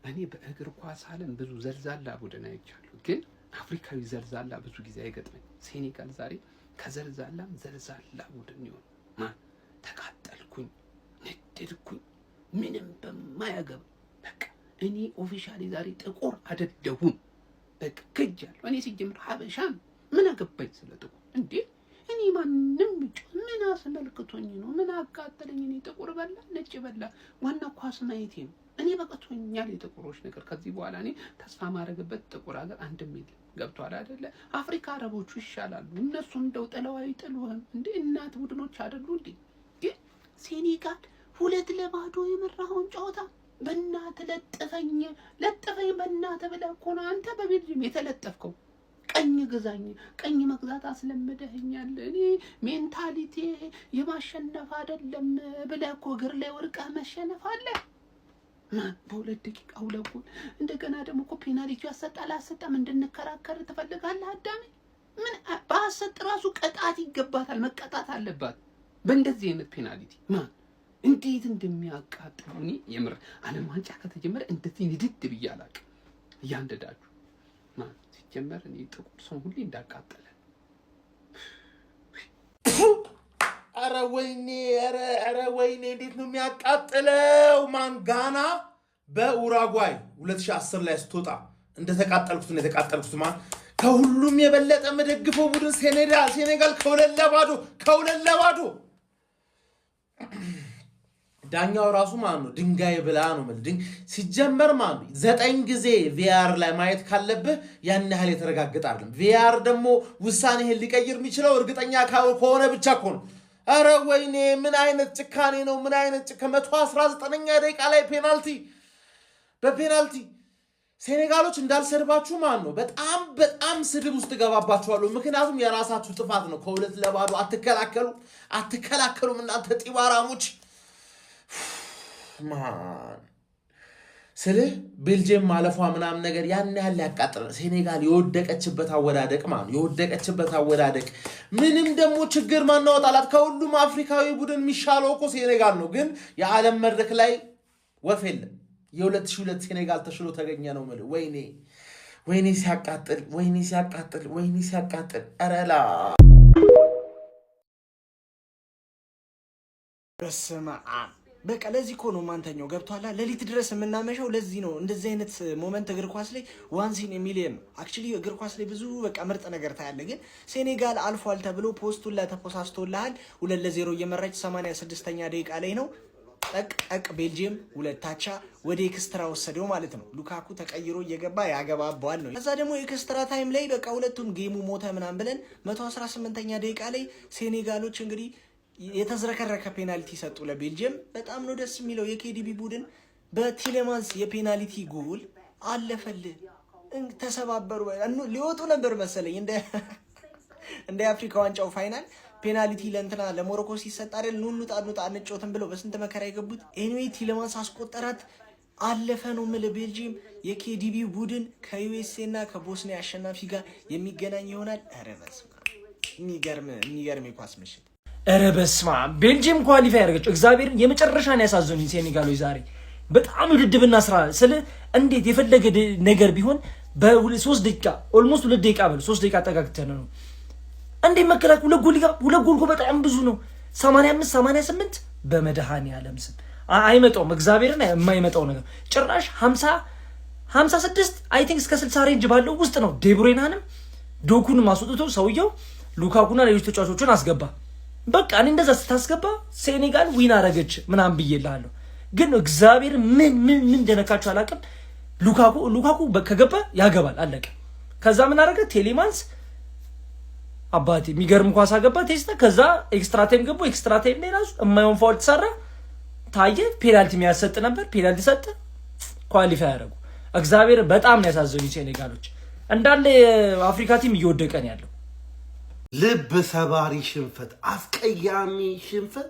እኔ በእግር ኳስ ዓለም ብዙ ዘልዛላ ቡድን አይቻለሁ፣ ግን አፍሪካዊ ዘልዛላ ብዙ ጊዜ አይገጥመኝ። ሴኔጋል ዛሬ ከዘልዛላም ዘልዛላ ቡድን ይሆን ማን። ተቃጠልኩኝ፣ ነደድኩኝ፣ ምንም በማያገባ። በቃ እኔ officially ዛሬ ጥቁር አይደለሁም። በቃ ክጃለሁ። እኔ ሲጀምር ሀበሻ ምን አገባኝ ስለ ጥቁር እንዴ? እኔ ማንም ምን አስመልክቶኝ ነው? ምን አቃጠለኝ? እኔ ጥቁር በላ ነጭ በላ ዋና ኳስ ማየቴ ነው። እኔ በቅቶኛል የጥቁሮች ነገር። ከዚህ በኋላ እኔ ተስፋ ማድረግበት ጥቁር ሀገር አንድም የለም። ገብቷል አይደለ? አፍሪካ አረቦቹ ይሻላሉ። እነሱ እንደው ጥለው አይጥሉህም እንዴ? እናት ቡድኖች አይደሉ እንዴ? ግን ሴኔጋል 2-0 የመራኸውን ጨዋታ በእናትህ ለጥፈኝ ለጥፈኝ በእናትህ ብለህ እኮ ነው አንተ በቤልጅየም የተለጠፍከው። ቀኝ ግዛኝ፣ ቀኝ መግዛት አስለምደኸኛል። እኔ mentality የማሸነፍ አይደለም ብለህ እኮ እግር ላይ ወድቀህ መሸነፍ አለ። በ2 ደቂቃ 2 ጎል። እንደገና ደግሞ እኮ ፔናልቲ ያሰጣል አሰጣም እንድንከራከር ትፈልጋለህ አዳሜ? ምን በአሰጥ ራሱ ቅጣት ይገባታል፣ መቀጣት አለባት። በእንደዚህ አይነት ፔናልቲ ማን እንዴት እንደሚያቃጥሉ። እኔ የምር ዓለም ዋንጫ ከተጀመረ እንደዚህ ንድድ ብዬ አላውቅም። እያንደዳችሁ ማን። ሲጀመር እኔ ጥቁር ሰው ሁሌ እንዳቃጠለ። ኧረ ወይኔ! ኧረ ወይኔ! እንዴት ነው የሚያቃጥለው! ማን ጋና በኡራጓይ 2010 ላይ ስትወጣ እንደተቃጠልኩት ነው የተቃጠልኩት። ማን ከሁሉም የበለጠ የምደግፈው ቡድን ሴኔጋል ከ2-0፣ ከ2-0። ዳኛው ራሱ ማለት ነው ድንጋይ ብላ ነው የምልህ። ሲጀመር ማለት ነው 9 ጊዜ VAR ላይ ማየት ካለብህ ያን ያህል የተረጋገጠ አይደለም። VAR ደግሞ ውሳኔህን ሊቀይር የሚችለው እርግጠኛ ከሆነ ብቻ እኮ ነው። ኧረ ወይኔ፣ ምን አይነት ጭካኔ ነው? ምን አይነት ጭካኔ! 119ኛ ደቂቃ ላይ ፔናልቲ በፔናልቲ። ሴኔጋሎች እንዳልሰድባችሁ ማለት ነው በጣም በጣም ስድብ ውስጥ እገባባችኋለሁ። ምክንያቱም የራሳችሁ ጥፋት ነው። ከ2-0 አትከላከሉ አትከላከሉም እናንተ ጢባራሞች። ማን ስልህ ቤልጅየም ማለፏ ምናምን ነገር ያን ያህል ሊያቃጥል፣ ሴኔጋል የወደቀችበት አወዳደቅ ማለት ነው፣ የወደቀችበት አወዳደቅ ምንም ደግሞ ችግር ማናወጣላት። ከሁሉም አፍሪካዊ ቡድን የሚሻለው እኮ ሴኔጋል ነው። ግን የዓለም መድረክ ላይ ወፍ የለም። የ2002 ሴኔጋል ተሽሎ ተገኘ ነው የምልህ። ወይኔ ወይኔ ሲያቃጥል፣ ወይኔ ሲያቃጥል፣ ወይኔ ሲያቃጥል። ኧረ ላ በስመ አብ! በቃ ለዚህ እኮ ነው ማንተኛው፣ ገብቶሃል? ሌሊት ድረስ የምናመሸው ለዚህ ነው። እንደዚህ አይነት moment እግር ኳስ ላይ once in a million ነው። Actually እግር ኳስ ላይ ብዙ በቃ ምርጥ ነገር ታያለ። ግን ሴኔጋል አልፏል ተብሎ post ኡ ላይ ተፖሳስቶልሃል። 2-0 እየመራች 86ኛ ደቂቃ ላይ ነው ጠቅ ጠቅ ቤልጅየም 2 አቻ ወደ extra ወሰደው ማለት ነው። ሉካኩ ተቀይሮ እየገባ ያገባባዋል ነው። ከዛ ደግሞ extra time ላይ በቃ ሁለቱም game ኡ ሞተ ምናምን ብለን 118ኛ ደቂቃ ላይ ሴኔጋሎች እንግዲህ የተዝረከረከ ፔናልቲ ሰጡ ለቤልጅየም። በጣም ነው ደስ የሚለው። የኬዲቢ ቡድን በቲሌማንስ የፔናልቲ ጎል አለፈልህ። ተሰባበሩ። ሊወጡ ነበር መሰለኝ እንደ የአፍሪካ ዋንጫው final ፔናልቲ ለእንትና ለሞሮኮ ሲሰጥ አይደል ኑ እንውጣ እንውጣ አንጮትም ብለው በስንት መከራ የገቡት። Anyway ቲሌማንስ አስቆጠራት፣ አለፈ ነው የምልህ። ቤልጅየም የኬዲቢ ቡድን ከዩኤስኤ እና ከቦስኒያ አሸናፊ ጋር የሚገናኝ ይሆናል። ኧረ በስመ አብ፣ የሚገርም የሚገርም የኳስ ምሽት። ኧረ በስመ አብ፣ ቤልጅየም qualify ያደረገችው። እግዚአብሔርን የመጨረሻን ያሳዘኑኝ ሴኔጋሎች ዛሬ። በጣም ውድድብና ስራ ስለ እንዴት የፈለገ ነገር ቢሆን በ3 ደቂቃ፣ almost 2 ደቂቃ በል 3 ደቂቃ አጠጋግተን ነው እንዴት መከላከል 2 ጎል ይገባ? 2 ጎል እኮ በጣም ብዙ ነው። 85 88 በመድኃኔዓለም ስም አይመጣውም። እግዚአብሔርን የማይመጣው ነገር ጭራሽ 50 56 I think እስከ 60 range ባለው ውስጥ ነው። ዴብሩይናንም ዶኩንም አስወጥቶ ሰውየው ሉካኩና ሌሎች ተጫዋቾችን አስገባ። በቃ እኔ እንደዛ ስታስገባ ሴኔጋል win አረገች ምናምን ብዬልሃለሁ። ግን እግዚአብሔር ምን ምን ምን እንደነካቸው አላውቅም። ሉካኩ ሉካኩ ከገባ ያገባል፣ አለቀ። ከዛ ምን አረገ ቴሌማንስ አባቴ፣ የሚገርም ኳስ አገባ ቴስታ። ከዛ extra time ገቡ። Extra time ላይ ራሱ የማይሆን foul ተሰራ፣ ታየ። ፔናልቲ የሚያሰጥ ነበር፣ ፔናልቲ ሰጠ። Qualify ያደረጉ። እግዚአብሔር በጣም ነው ያሳዘኑ ሴኔጋሎች። እንዳለ የአፍሪካ team እየወደቀ ነው ያለው። ልብ ሰባሪ ሽንፈት፣ አስቀያሚ ሽንፈት፣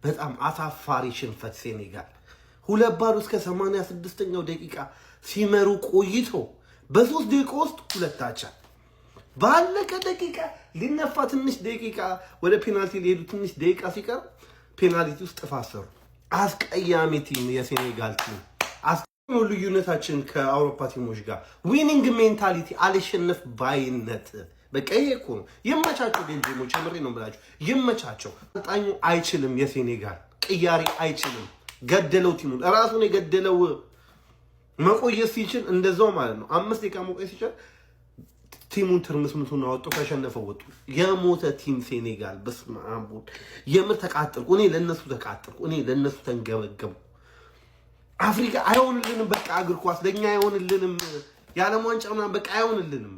በጣም አሳፋሪ ሽንፈት። ሴኔጋል 2-0 እስከ 86ኛው ደቂቃ ሲመሩ ቆይቶ በ3 ደቂቃ ውስጥ 2 አቻ፣ ባለቀ ደቂቃ ሊነፋ ትንሽ ደቂቃ፣ ወደ ፔናልቲ ሊሄዱ ትንሽ ደቂቃ ሲቀር ፔናልቲ ውስጥ ጥፋት ሰሩ። አስቀያሚ team የሴኔጋል team። ነው ልዩነታችን ከአውሮፓ ቲሞች ጋር፣ winning mentality፣ አልሸነፍ ባይነት። በቃ ይሄ እኮ ነው። ይመቻቸው ቤልጅየሞች፣ የምሬ ነው ብላችሁ ይመቻቸው። አሰልጣኙ አይችልም፣ የሴኔጋል ቅያሬ አይችልም። ገደለው ቲሙን፣ ራሱን የገደለው። መቆየት ሲችል እንደዛው ማለት ነው። 5 ደቂቃ መቆየት ሲችል ቲሙን ትርምስምሱን አወጡ፣ ከሸነፈው ወጡ። የሞተ team ሴኔጋል። በስመ አብ ወልድ። የምር ተቃጠልኩ። እኔ ለነሱ ተቃጠልኩ። እኔ ለነሱ ተንገበገብኩ። አፍሪካ አይሆንልንም። በቃ እግር ኳስ ለእኛ አይሆንልንም። የዓለም ዋንጫ ምናምን በቃ አይሆንልንም።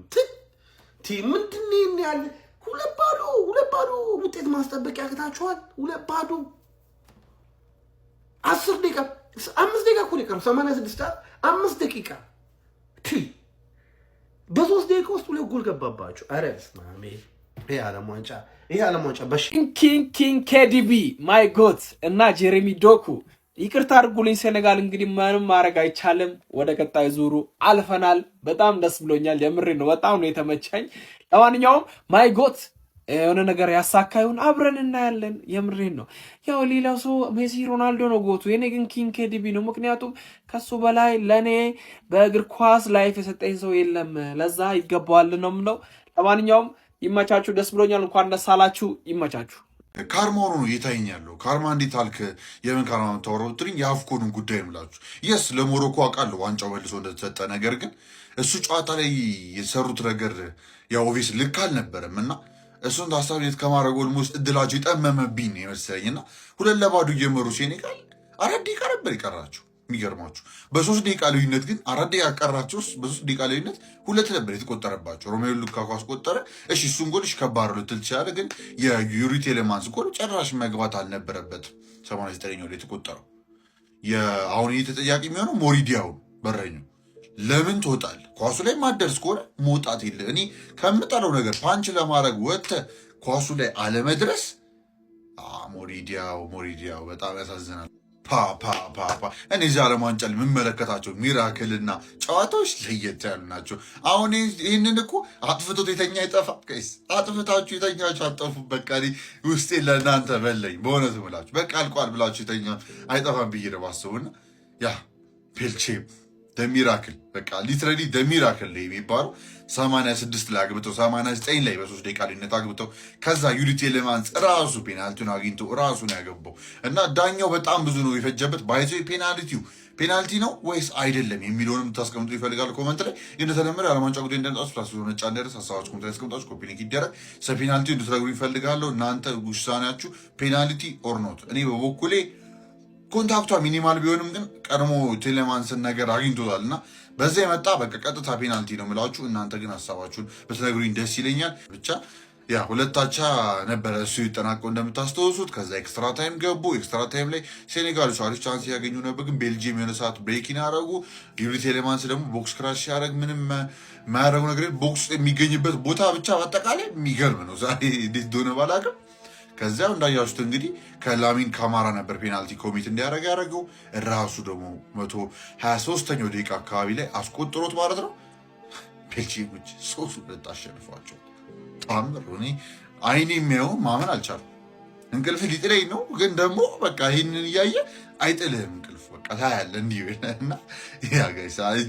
ምንድን ነው ያለ 2-0 2-0 ውጤት ማስጠበቅ ያቅታችኋል። 2-0፣ 10 ደቂቃ፣ 5 ደቂቃ እኮ ነው የቀረው። 86፣ 5 ደቂቃ፣ በ3 ደቂቃ ውስጥ ሁለት ጎል ገባባቸው። ኧረ በስመ አብ! ይሄ ዓለም ዋንጫ በሽ King King KDB, my GOAT እና ጄሬሚ ዶኩ፣ ይቅርታ አድርጉልኝ። ሴኔጋል እንግዲህ ምንም ማድረግ አይቻልም። ወደ ቀጣይ ዙሩ አልፈናል። በጣም ደስ ብሎኛል። የምሬ ነው። በጣም ነው የተመቸኝ። ለማንኛውም my GOAT የሆነ ነገር ያሳካ ይሁን አብረን እናያለን። የምሬን ነው። ያው ሌላው ሰው ሜሲ፣ ሮናልዶ ነው GOAT ኡ፣ የኔ ግን King KDB ነው። ምክንያቱም ከሱ በላይ ለእኔ በእግር ኳስ life የሰጠኝ ሰው የለም። ለዛ ይገባዋል ነው የምለው። ለማንኛውም ይመቻችሁ። ደስ ብሎኛል። እንኳን ደስ አላችሁ። ይመቻችሁ። Karma ሆኖ ነው እየታየኝ ያለው። Karma እንዴት አልክ? የምን karma የምታወራው ብትሉኝ የአፍኮኑን ጉዳይ ምላችሁ። Yes፣ ለሞሮኮ አውቃለሁ ዋንጫው መልሶ እንደተሰጠ፣ ነገር ግን እሱ ጨዋታ ላይ የሰሩት ነገር ያው obvious ልክ አልነበረም እና እሱን ታሳቢነት ከማድረግ almost እድላቸው የጠመመብኝ ነው የመሰለኝ እና 2-0 እየመሩ ሴኔጋል 4 ደቂቃ ነበር የቀራቸው። የሚገርማችሁ በ3 ደቂቃ ልዩነት ግን፣ 4 ደቂቃ ቀራቸው፣ በ3 ደቂቃ ልዩነት ሁለት ነበር የተቆጠረባቸው። ሮሜሉ ሉካኩ አስቆጠረ። እሺ እሱን ጎል እሺ ከባድ ልትል ትችላለህ፣ ግን የዩሪ ቴሌማንስ ጎል ጭራሽ መግባት አልነበረበትም። 89ኛው ላይ የተቆጠረው አሁን ተጠያቂ የሚሆነው ሞሪዲያው በረኛው ለምን ትወጣል? ኳሱ ላይ ማደርስ ከሆነ መውጣት የለ። እኔ ከምጠለው ነገር punch ለማድረግ ወጥተህ ኳሱ ላይ አለመድረስ። ሞሪዲያው ሞሪዲያው በጣም ያሳዝናል። ፓ ፓ ፓ ፓ፣ እኔ እዚህ ዓለም ዋንጫ ላይ የምመለከታቸው miracle ና ጨዋታዎች ለየት ያሉ ናቸው። አሁን ይህንን እኮ አጥፍቶት የተኛ አይጠፋም። Guys፣ አጥፍታችሁ የተኛችሁ አጠፉ። በቃ እኔ ውስጤ ለእናንተ በለኝ። በእውነት ምላችሁ በቃ አልቋል ብላችሁ የተኛ አይጠፋም ብዬ ነው የማስበው። እና yeah፣ ቤልጅየም the miracle፣ በቃ literally the miracle የሚባለው 86 ላይ አግብተው፣ 89 ላይ በ3 ደቂቃ ልዩነት አግብተው፣ ከዛ ዩሪ ቴሌማንስ ራሱ ፔናልቲውን አግኝቶ ራሱን ያገባው እና ዳኛው በጣም ብዙ ነው የፈጀበት። By the way ፔናልቲው ፔናልቲ ነው ወይስ አይደለም የሚለውንም ታስቀምጡ ይፈልጋል comment ላይ። እንደተለመደ ዓለም ዋንጫ ጉዳይ እንደመጣችሁ plus ነጫ እንደርስ ሀሳባችሁ comment ላይ ያስቀምጣችሁ፣ copy link ይደረግ። ስለ ፔናልቲው እንድትነግሩ ይፈልጋለሁ። እናንተ ውሳኔያችሁ penalty or not። እኔ በበኩሌ contact ቷ minimal ቢሆንም ግን ቀድሞ ቴሌማንስን ነገር አግኝቶታል እና በዛ የመጣ በቃ ቀጥታ ፔናልቲ ነው የምላችሁ። እናንተ ግን ሀሳባችሁን ብትነግሩኝ ደስ ይለኛል። ብቻ yeah፣ 2 አቻ ነበረ እሱ ይጠናቀው እንደምታስታውሱት። ከዛ extra time ገቡ። Extra time ላይ ሴኔጋሎች አሪፍ chance ያገኙ ነበር፣ ግን ቤልጂየም የሆነ ሰዓት break in አደረጉ። ዩሪ ቴሌማንስ ደግሞ box crash ሲያደርግ ምንም የማያደርጉ ነገር፣ box የሚገኝበት ቦታ ብቻ በአጠቃላይ የሚገርም ነው። ዛሬ እንዴት እንደሆነ ባላውቅም ከዚያ እንዳያችሁት እንግዲህ ከላሚን ካማራ ነበር ፔናልቲ commit እንዲያደርግ ያደረገው። ራሱ ደግሞ 123ኛው ደቂቃ አካባቢ ላይ አስቆጥሮት ማለት ነው። ቤልጂየሞች 3-2 አሸንፏቸው ታምር። እኔ አይኔ የሚያየውን ማመን አልቻልኩም። እንቅልፍ ሊጥለኝ ነው፣ ግን ደግሞ በቃ ይህንን እያየ አይጥልህም እንቅልፍ። በቃ ታያለህ እንዲህ እና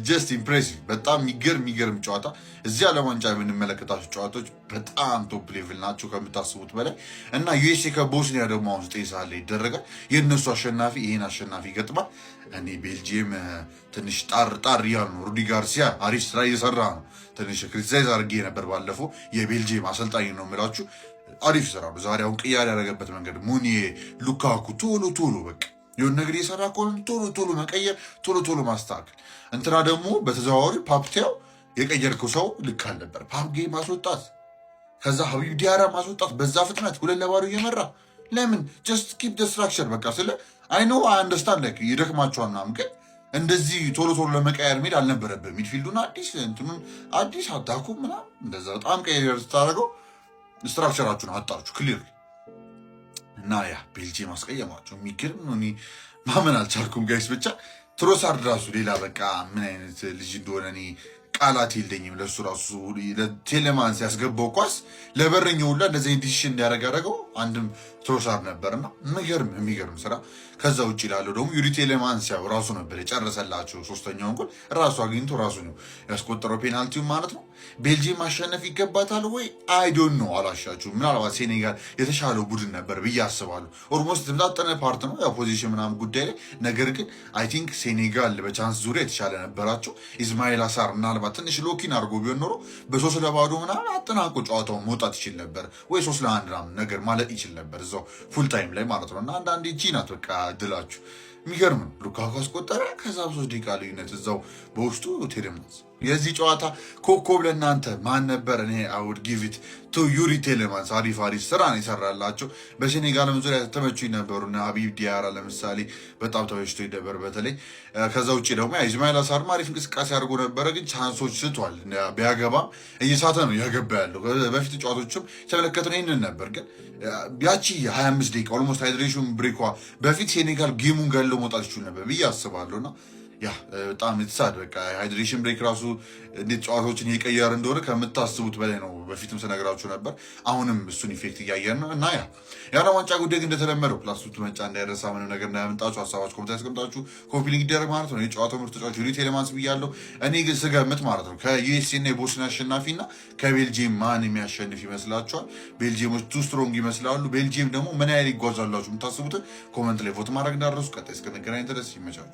just impressive፣ በጣም የሚገርም የሚገርም ጨዋታ። እዚህ ዓለም ዋንጫ የምንመለከታቸው ጨዋታዎች በጣም top level ናቸው ከምታስቡት በላይ። እና ዩኤስኤ ከቦስኒያ ደግሞ አሁን 9 ሰዓት ላይ ይደረጋል። የእነሱ አሸናፊ ይህን አሸናፊ ይገጥማል። እኔ ቤልጂየም ትንሽ ጣር ጣር እያሉ ነው። ሩዲ ጋርሲያ አሪፍ ስራ እየሰራ ነው። ትንሽ criticize አድርጌ ነበር ባለፈው። የቤልጂየም አሰልጣኝ ነው የምላችሁ፣ አሪፍ ስራ ነው። ዛሬ አሁን ቅያሬ ያደረገበት መንገድ ሙኒዬ፣ ሉካኩ ቶሎ ቶሎ በቃ የሆነ ነገር እየሰራ ከሆነ ቶሎ ቶሎ መቀየር፣ ቶሎ ቶሎ ማስተካከል። እንትና ደግሞ በተዘዋዋሪ ፓፕቴው የቀየርከው ሰው ልክ አልነበር። ፓፕ ጌ ማስወጣት፣ ከዛ ሀቢብ ዲያራ ማስወጣት፣ በዛ ፍጥነት 2-0 እየመራ ለምን? Just keep the structure። በቃ ስለ I know, I understand, like ይደክማቸዋል ምናምን፣ ግን እንደዚህ ቶሎ ቶሎ ለመቀየር መሄድ አልነበረብህም። Midfield ኡን አዲስ፣ እንትኑን አዲስ፣ attack ኡ ምናምን እንደዛ በጣም ቀየር ስታደርገው structure ኣችሁን አጣችሁ clear። እና yeah፣ ቤልጂየም አስቀየማቸው። የሚገርም ነው። እኔ ማመን አልቻልኩም guys። ብቻ ትሮሳርድ ራሱ ሌላ በቃ ምን አይነት ልጅ እንደሆነ እኔ ቃላት የለኝም። ለእሱ ራሱ ቴሌማንስ ያስገባው ኳስ ለበረኛው ሁላ እንደዚህ decision እንዲያደርግ ያደረገው አንድም ትሮሳርድ ነበር እና የሚገርም የሚገርም ስራ። ከዛ ውጭ ላለው ደግሞ ዩሪ ቴሌማንስ ያው ራሱ ነበር የጨረሰላቸው። ሶስተኛውን ጎል ራሱ አግኝቶ ራሱ ነው ያስቆጠረው ፔናልቲውን ማለት ነው። ቤልጂየም ማሸነፍ ይገባታል ወይ? I don't know፣ አላሻችሁ። ምናልባት ሴኔጋል የተሻለው ቡድን ነበር ብዬ አስባለሁ። Almost የተመጣጠነ part ነው ያው position ምናምን ጉዳይ ላይ። ነገር ግን I think ሴኔጋል በ chance ዙሪያ የተሻለ ነበራቸው። ኢስማኤል አሳር ምናልባት ትንሽ lock in አድርጎ ቢሆን ኖሮ በ3-0 ምናምን አጠናቆ ጨዋታውን መውጣት ይችል ነበር፣ ወይ 3-1 ምናምን ነገር ማለት ይችል ነበር እዛው full time ላይ ማለት ነው። እና አንዳንዴ እቺ ናት በቃ ድላችሁ። የሚገርም ነው። ሉካኩ አስቆጠረ። ከዛ በ3 ደቂቃ ልዩነት እዛው በውስጡ ቴሌማንስ። የዚህ ጨዋታ ኮከብ ለእናንተ ማን ነበር? እኔ I would give it to ዩሪ ቴሌማንስ። አሪፍ አሪፍ ስራ ነው የሰራላቸው። በሴኔጋልም ዙሪያ ተመቹኝ ነበሩ። ሀቢብ ዲያራ ለምሳሌ በጣም ተመችቶ ነበር። በተለይ ከዛ ውጭ ደግሞ ኢስማኤል አሳርም አሪፍ እንቅስቃሴ አድርጎ ነበረ፣ ግን chance ኦች ስቷል። ቢያገባም እየሳተ ነው እያገባ ያለው። በፊት ጨዋታዎችም የተመለከትነው ይህንን ነበር። ግን ያቺ 25 ደቂቃ almost hydration break ኳ በፊት ሴኔጋል game ኡን ገለው መውጣት ይችሉ ነበር ብዬ አስባለሁ። እና yeah፣ በጣም የተሳድ በቃ hydration break ራሱ እንዴት ጨዋታዎችን እየቀየረ እንደሆነ ከምታስቡት በላይ ነው። በፊትም ስነግራችሁ ነበር። አሁንም እሱን effect እያየን ነው። እና yeah፣ የዓለም ዋንጫ ጉዳይ ግን እንደተለመደው plus መጫ እንዳይረሳ፣ ምንም ነገር እንዳያመልጣችሁ፣ ሀሳባችሁ comment ያስቀምጣችሁ፣ copy link ይደረግ ማለት ነው። የጨዋታው ምርጥ ተጫዋች ዩሪ ቴሌማንስ ብያለሁ። እኔ ግን ስገምት ማለት ነው ከዩኤስኤ እና የቦስኒያ አሸናፊ እና ከቤልጂየም ማን የሚያሸንፍ ይመስላችኋል? ቤልጂየሞች too strong ይመስላሉ። ቤልጂየም ደግሞ ምን ያህል ይጓዛላችሁ? የምታስቡትን comment ላይ vote ማድረግ እንዳትረሱ። ቀጣይ እስክንገናኝ ድረስ ይመቻችሁ።